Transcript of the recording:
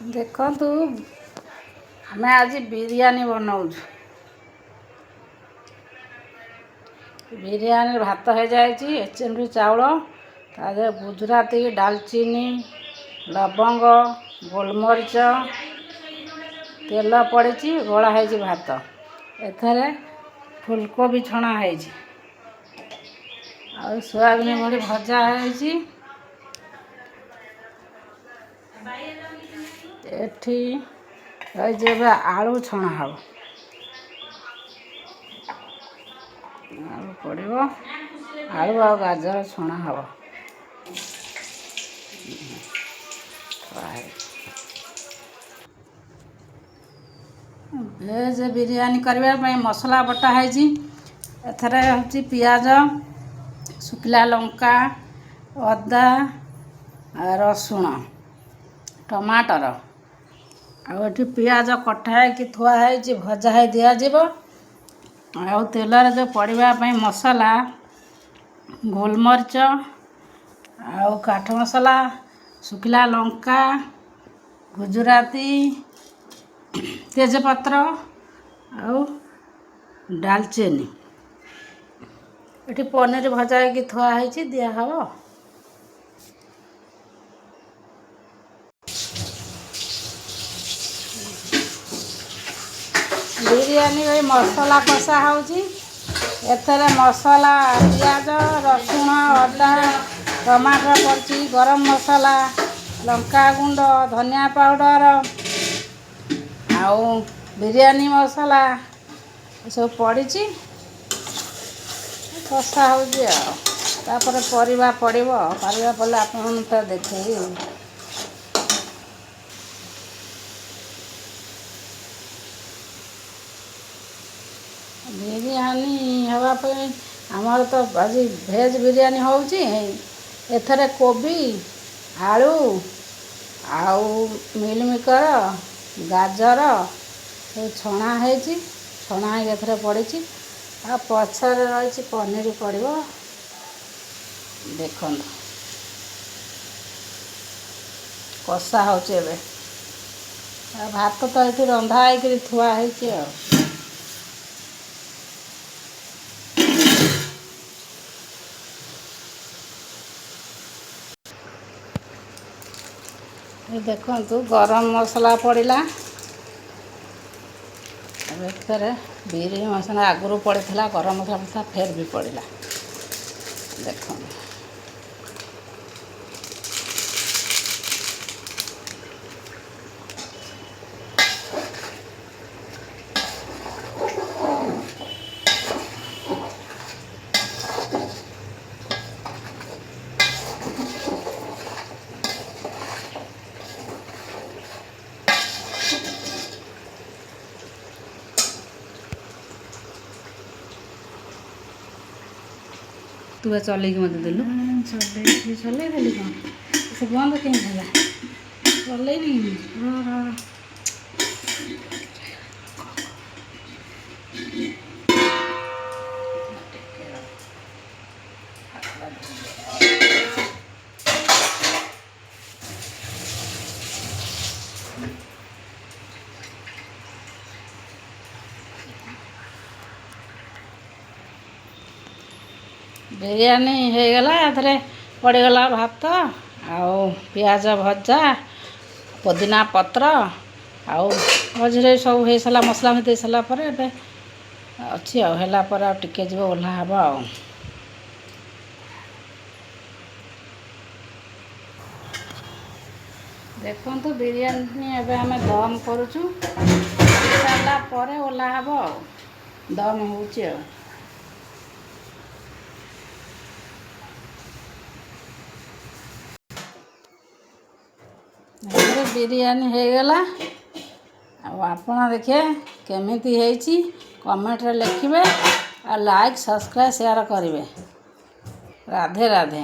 ଦେଖନ୍ତୁ, ଆମେ ଆଜି ବିରିୟାନୀ ବନାଉଛୁ। ବିରିୟାନୀ ଭାତ ହେଇଯାଇଛି, HMD ଚାଉଳ, ତା ଦେହରେ ଗୁଜୁରାତି, ଡାଲଚିନି, ଲବଙ୍ଗ, ଗୋଲମରିଚ, ତେଲ ପଡ଼ିଛି, ଗୋଳା ହେଇଛି ଭାତ। ଏଥିରେ ଫୁଲକୋବି ଛଣା ହେଇଛି ଆଉ ସୋୟାବିନ ବଡ଼ି ଭଜା ହେଇଛି। ଏଠି ରହିଛି, ଏବେ ଆଳୁ ଛଣା ହେବ, ଆଳୁ ପଡ଼ିବ, ଆଳୁ ଆଉ ଗାଜର ଛଣା ହେବ। ଥୁଆ ହେଇଛି। ଭେଜ୍ ବିରିୟାନୀ କରିବା ପାଇଁ ମସଲା ବଟା ହେଇଛି। ଏଥିରେ ହେଉଛି ପିଆଜ, ଶୁଖିଲା ଲଙ୍କା, ଅଦା, ରସୁଣ, ଟମାଟର। ଆଉ ଏଠି ପିଆଜ କଟା ହେଇକି ଥୁଆ ହେଇଛି, ଭଜା ହେଇ ଦିଆଯିବ। ଆଉ ତେଲରେ ଯେଉଁ ପଡ଼ିବା ପାଇଁ ମସଲା, ଗୋଲମରିଚ ଆଉ କାଠ ମସଲା, ଶୁଖିଲା ଲଙ୍କା, ଗୁଜୁରାତି, ତେଜପତ୍ର ଆଉ ଡାଲଚିନି। ଏଠି ପନିର ଭଜା ହେଇକି ଥୁଆ ହେଇଛି, ଦିଆହେବ। ବିରିୟାନୀ ଏଇ ମସଲା କଷା ହେଉଛି। ଏଥିରେ ମସଲା ପିଆଜ, ରସୁଣ, ଅଦା, ଟମାଟର ପଡ଼ିଛି, ଗରମ ମସଲା, ଲଙ୍କା ଗୁଣ୍ଡ, ଧନିଆ ପାଉଡ଼ର ଆଉ ବିରିୟାନୀ ମସଲା ଏସବୁ ପଡ଼ିଛି। କଷା ହେଉଛି ଆଉ ତାପରେ ପରିବା ପଡ଼ିବ। ପରିବା ପଡ଼ିଲେ ଆପଣଙ୍କୁ ତ ଦେଖେଇବି। ବିରିୟାନୀ ହେବା ପାଇଁ ଆମର ତ ଆଜି ଭେଜ୍ ବିରିୟାନୀ ହେଉଛି। ଏଥିରେ କୋବି, ଆଳୁ ଆଉ ମିଲମିକର, ଗାଜର ସବୁ ଛଣା ହେଇଛି, ଛଣା ହେଇକି ଏଥିରେ ପଡ଼ିଛି। ଆଉ ପଛରେ ରହିଛି ପନିର ପଡ଼ିବ। ଦେଖନ୍ତୁ, କଷା ହେଉଛି ଏବେ। ଆଉ ଭାତ ତ ଏଠି ରନ୍ଧା ହେଇକିରି ଥୁଆ ହେଇଛି। ଆଉ ଏ ଦେଖନ୍ତୁ, ଗରମ ମସଲା ପଡ଼ିଲା। ଏବେ ଫେରେ ବିରି ମସଲା ଆଗରୁ ପଡ଼ିଥିଲା, ଗରମ ମସଲା ପଡ଼ିଥିଲା, ଫେର ବି ପଡ଼ିଲା। ଦେଖନ୍ତୁ। ତୁ ବା ଚଲେଇକି ମୋତେ ଦେଲୁ। ଚଲେଇକି, ଚଲେଇ ଦେଲି। କ'ଣ ସେ ବନ୍ଦ କେମିତି ହେଲା? ଚଲେଇନି, ରହ ରହ ରହ। ଟିକେ ରହ। ହାତଟା ଧୋଇଦେ। ବିରିୟାନୀ ହେଇଗଲା। ଏଥିରେ ପଡ଼ିଗଲା ଭାତ ଆଉ ପିଆଜ ଭଜା, ପୋଦିନା ପତ୍ର ଆଉ ମଝିରେ ସବୁ ହେଇସାରିଲା। ମସଲା ଦେଇ ସାରିଲା ପରେ ଏବେ ଅଛି ଆଉ ହେଲା ପରେ ଆଉ ଟିକେ ଯିବ, ଓହ୍ଲା ହେବ। ଆଉ ଦେଖନ୍ତୁ, ବିରିୟାନୀ ଏବେ ଆମେ ଦମ୍ କରୁଛୁ। ସାରିଲା ପରେ ଓହ୍ଲା ହେବ। ଆଉ ଦମ୍ ହେଉଛି। ଆଉ ଏଥିରେ ବିରିୟାନୀ ହେଇଗଲା। ଆଉ ଆପଣ ଦେଖିବେ କେମିତି ହେଇଛି, କମେଣ୍ଟରେ ଲେଖିବେ ଆଉ ଲାଇକ୍, ସବସ୍କ୍ରାଇବ୍, ସେୟାର କରିବେ। ରାଧେ ରାଧେ।